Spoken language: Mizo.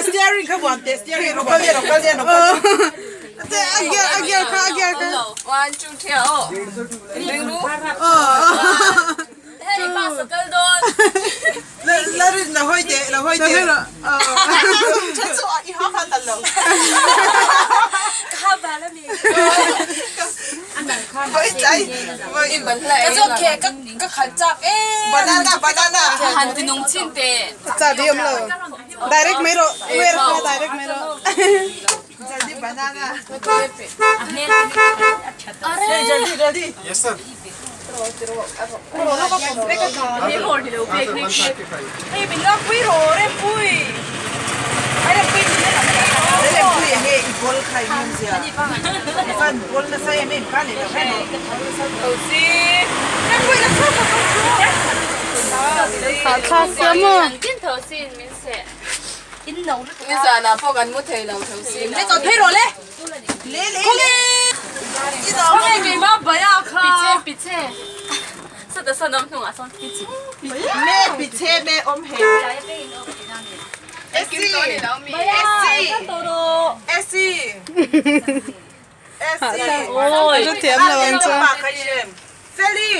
Steering kha vuan teh steering ro kal ro kal ro kal. A gear a gear kha a gear kha. One two three aw. Ring ru. Hei pa sakal dawn. La rin la hoi teh la hoi teh. Chan chu i ha kha tal lo. Ka ha bal ami. Voi chai voi in ban hlai. Ka zawk khe ka ka khalh chak e. Banana banana. Han ti nung chin te. Chabi awm lo. Direct mai rawh. Where kha direct mai rawh. Jaldi banana. Are. Jaldi jaldi. Yes sir. Hei min lak pui rawh rem pui. Ai rem pui min lak Rem pui enge i ball kha i ngam zia. Fan ball nasa em em ka nei lo kha no. Tho si. Rem pui la chhuak ka tho chu. Thlak sia maw. Tin tho sin min seh. Ni zan ah pawh kan mu thei lo tho sin. Le chaw phei rawh le. Le le le. Khawnge keimah baya kha. Piche piche. Sata sawn awm hnungah sawn piche. Me piche me awm he. Essie. Essie. Essie. Oi. Thiam lo ang chu. Feli.